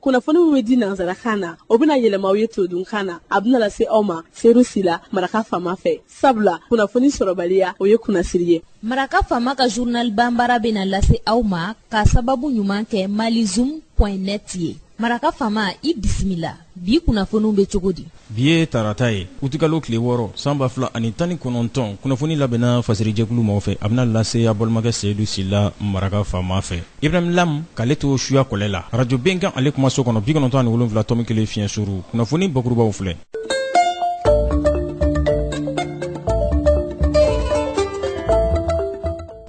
Kunnafoni min bɛ di nansarakan na, o bɛna yɛlɛma aw ye todunkan na. A bɛna lase aw ma Seyidu Sila, Maraka Faama fɛ. Sabula kunnafoni sɔrɔbaliya, o ye kunnasiri ye. Maraka Faama ka journal banbara bɛna lase aw ma ka sababu ɲuman kɛ malizoom point net ye. Maraka Faama, i bisimila. Bi kunnafoniw bɛ cogo di? Bi ye tarata ye, utikalo tile 6, san 2019. Kunnafoni labɛnna fasirijɛkulu maaw fɛ, a bɛna lase a balimakɛ Seyidu Sila, Maraka Faama fɛ. Ibrahim Lam k'ale to suya kɔlɛ la, arajo Bɛnkan ale kumaso kɔnɔ, 97.1 fiɲɛ suru. Kunnafoni bakurubaw filɛ.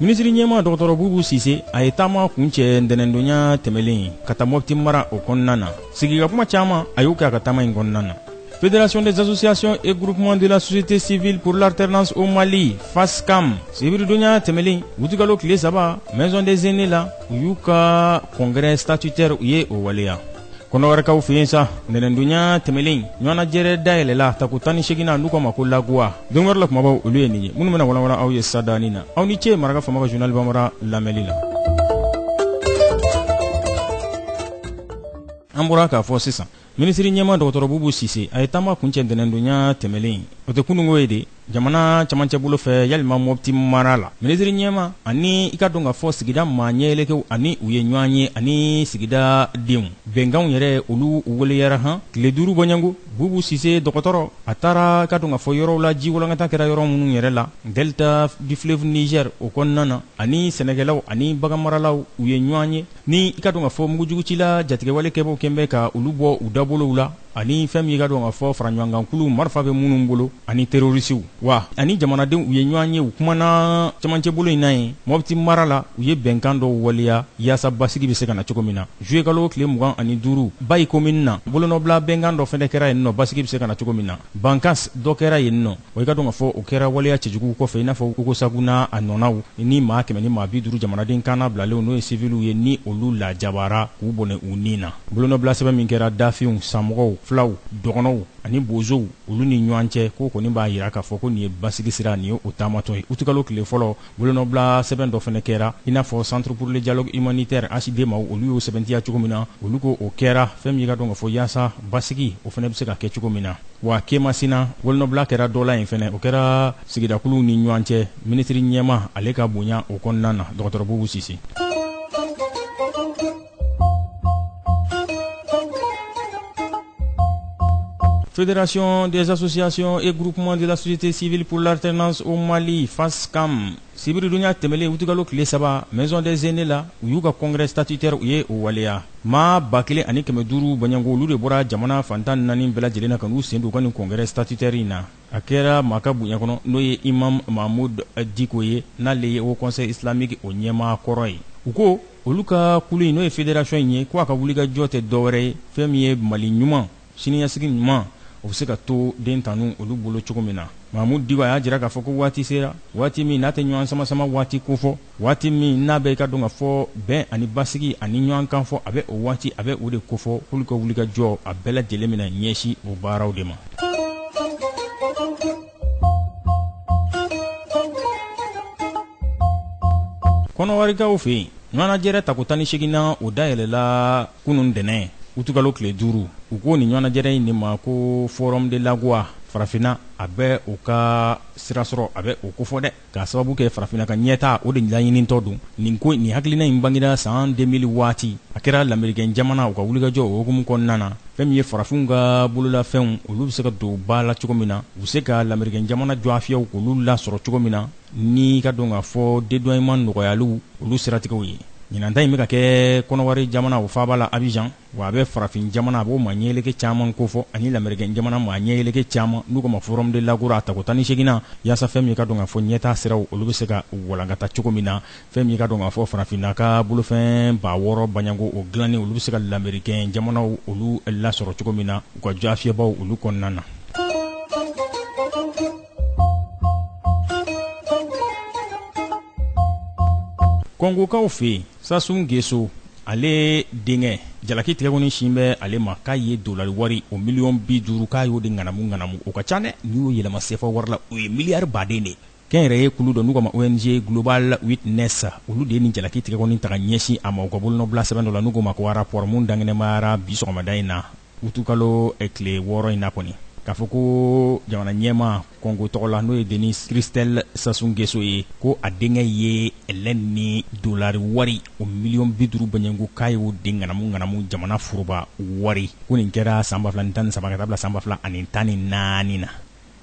Minisiri ɲɛmaa dɔgɔtɔrɔ Bubu Sise, a ye taama kuncɛ ntɛnɛndonya tɛmɛlen ka taa Mɔpti mara o kɔnɔna na. Sigikakuma caman, a y'o kɛ a ka taama in kɔnɔna na. Fédération des associations et groupements de la société civile pour l'alternance au Mali, FASCAM, sibiridonya tɛmɛlen, utikalo tile 3, Maison des aînés la, u y'u ka congrès statutaire u ye o waleya. Kɔnɔwarikaw fɛ yen sa, ntɛnɛndonya tɛmɛlen, ɲɔgɔnnajɛrɛ dayɛlɛla tako 18nan, n'u k'a ma ko Lagowa. Don wɛrɛ la kumabaw olu ye nin ye minnu bɛna walawala aw ye sadani na. Aw ni ce Maraka Faama ka journal bambara lamɛnli la. An bɔra k'a fɔ sisan, minisiri ɲɛmaa dɔgɔtɔrɔ Bubu Sise, a ye taama kuncɛ ntɛnɛndonya tɛmɛlen. O tɛ kununko ye de, jamana camancɛ bolo fɛ, yalima Mɔpti mara la. Minisiri ɲɛmaa ani i ka dɔn k'a fɔ sigida maa ɲɛyɛlɛkɛw ani u ye ɲɔgɔn ye ani sigida denw bɛnkanw yɛrɛ olu waleyara han tile 5 bɔɲɔgɔnko. Bubu Sise dɔgɔtɔrɔ, a taara i ka dɔn k'a fɔ yɔrɔw la, ji walankata kɛra yɔrɔ minnu yɛrɛ la, delta du fleuve Niger o kɔnɔna na, ani sɛnɛkɛlaw ani baganmaralaw u ye ɲɔgɔn ye ni i ka dɔn k'a fɔ mugujugucila jatigɛwale kɛbaaw kɛn bɛ ka olu bɔ u dabolow la, ani fɛn min i ka dɔn k'a fɔ faraɲɔgɔnkankulu marifa bɛ minnu bolo ani terorisiw. Wa ani jamanadenw u ye ɲɔgɔn ye, u kumana camancɛbolo in na yen Mɔpti mara la, u ye bɛnkan dɔw waleya yaasa basigi bɛ se ka na cogo min na. Juillet kalo tile 25, Bayi komini na, bolonɔbila bɛnkan dɔ fɛnɛ kɛra yen nɔ basigi bɛ se ka na cogo min na. Bankas dɔ kɛra yen nɔ, wa i ka dɔn k'a fɔ o kɛra waleya cɛjuguw kɔfɛ, i n'a fɔ Ogosagu n'a a nɔnaw ni maa 150 jamanaden kan bilalenw, n'o ye siviliw ye, ni olu lajabara k'u bɔnɛ u ni na. Bolonɔbila sɛbɛn min kɛra dafinw, samɔgɔw, fulaw, dɔgɔnɔw ani bozow olu ni ɲɔgɔn cɛ, k'o kɔni b'a jira k'a fɔ ko nin ye basigi sira, nin ye o taamatɔ ye. Utikalo tile fɔlɔ, bolonɔbila sɛbɛn dɔ fana kɛra, i n'a fɔ Centre pour le dialogue humanitaire HD maaw olu y'o sɛbɛntiya cogo min na, olu ko o kɛra fɛn min ka dɔn k'a fɔ yaasa basigi o fana bɛ se ka kɛ cogo min na. Wa Kemasina, bolonɔbila kɛra dɔ la yen fana, o kɛra sigidakuluw ni ɲɔgɔn cɛ, minisiri ɲɛmaa ale ka bonya o kɔnɔna na, dɔgɔtɔrɔ Bubu Sise. Fédération des associations et groupements de la société civile pour l'alternance au Mali, FASCAM, sibiridonya tɛmɛlen utikalo tile 3, Maison des aînés la, u y'u ka congrès statutaire u ye o waleya. Maa 1500 bɔɲɔgɔnko olu de bɔra jamana fan 14 bɛɛ lajɛlen na ka n'u sen don u ka nin congrès statutaire in na. A kɛra maa ka bonya kɔnɔ, n'o ye Imam Mahmoud Dicko ye, n'ale ye Haut Conseil islamique o ɲɛmaa kɔrɔ ye. U ko olu ka kulu in, n'o ye fédération in ye, ko a ka wulikajɔ tɛ dɔwɛrɛ ye fɛn min ye Mali ɲuman, siniɲɛsigi ɲuman, o bɛ se ka to den tanu olu bolo cogo min na. Mahmoud Dicko a y'a jira k'a fɔ ko waati sera, waati min n'a tɛ ɲɔgɔn samasama waati kofɔ, waati min n'a bɛ i ka dɔn k'a fɔ bɛn ani basigi ani ɲɔgɔn kan fɔ, a bɛ o waati, a bɛ o de kofɔ, k'olu ka wulikajɔ a bɛɛ lajɛlen bɛna ɲɛsin o baaraw de ma. Kɔnɔwarikaw fɛ yen, ɲɔgɔnnajɛrɛ tako 18nan o dayɛlɛla kunun ntɛnɛn utukalo tile 5. U ko nin ɲɔgɔnnajɛrɛ in de ma ko Forum de l'Agoa. Farafinna a bɛ o ka sira sɔrɔ, a bɛ o kofɔ dɛ, k'a sababu kɛ farafinna ka ɲɛtaa o de laɲinintɔ don. Nin ko nin hakilina in bangera san 2000 waati, a kɛra lamerikɛn jamana u ka wulikajɔ o hukumu kɔnɔna na. Fɛn min ye farafinw ka bololafɛnw olu bɛ se ka don ba la cogo min na, u bɛ se ka lamerikɛn jamana jɔafiyɛw k'olu lasɔrɔ cogo min na, ni ka dɔn k'a fɔ dédouanement nɔgɔyaliw olu siratigɛw ye. Ɲinan ta in bɛ ka kɛ Kɔnɔwari jamana o faaba la Abidjan, wa a bɛ farafin jamana a b'o maa ɲɛyeleke caman kofɔ ani lamerikɛn jamana maa ɲɛyeleke caman, n'u k'o ma Forum de l'Agora a tako 18nan, yaasa fɛn min ka dɔn k'a fɔ ɲɛtaa siraw olu bɛ se ka walankata cogo min na, fɛn min ka dɔn k'a fɔ farafinna ka bolofɛn 6000 baɲanko o dilannen olu bɛ se ka lamerikɛn jamanaw olu lasɔrɔ cogo min na u ka jɔafiyɛbaw olu kɔnɔna na. Kɔngokaw fɛ yen, Sassou Nguesso ale denkɛ jalaki tigɛkɔni sin bɛ ale ma k'a ye dolari wari o miliyɔn 50 k'a y'o de ŋanamu ŋanamu. O ka ca dɛ, n'i y'o yɛlɛma sefa wari la o ye miliyari baden de ye. Kɛnyɛrɛye kulu dɔ n'u k'a ma ONG Global Witness, olu de ye nin jalaki tigɛ kɔni ta ka ɲɛsin a ma u ka bolonɔbila sɛbɛn dɔ la n'u k'o ma ko rapport mun dankɛnɛmayara bi sɔgɔmada in na, utukalo tile 6 in na kɔni, k'a fɔ ko jamana ɲɛmaa Kɔngo tɔgɔ la, n'o ye Denis Christel Sassou Nguesso ye, ko a denkɛ ye ɛlɛn ni dolari wari o miliyɔn 50 bɔɲɔgɔnko k'a y'o de ŋanamu ŋanamu jamana foroba wari. Ko nin kɛra san 2013 ka taa bila san 2014 na.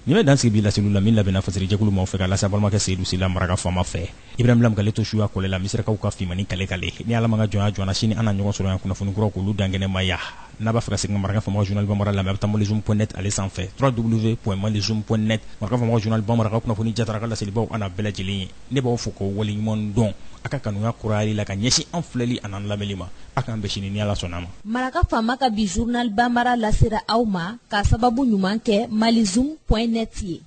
Nin bɛ dan sigi bi laseliw la min labɛnna fasirijɛkulu maaw fɛ ka lase balimakɛ Seyidu Sila maraka faama fɛ. Ibrahim Lam k'ale to suya kɔlɛ la Misirakaw ka finmani kale kale. Ni Ala ma ka jɔnya jɔna, sini an na ɲɔgɔn sɔrɔ yan kunnafoni kuraw k'olu dankɛnɛmaya. N'a b'a fɛ ka segin ka maraka faama journal bambara lamɛn, a bɛ taa malizoom.net ale sanfɛ, www.malizoom.net. Maraka faama journal bambara ka kunnafoni jatara ka laselibaw ana bɛɛ lajɛlen ye. Ne b'aw fo k'aw waleɲuman dɔn a ka kanuya kurayali la ka ɲɛsin an filɛli an'an lamɛnli ma. A k'an bɛn sini ni Ala sɔnna ma. Maraka faama ka bi journal bambara lasera aw ma k'a sababu ɲuman kɛ malizoom.net ye.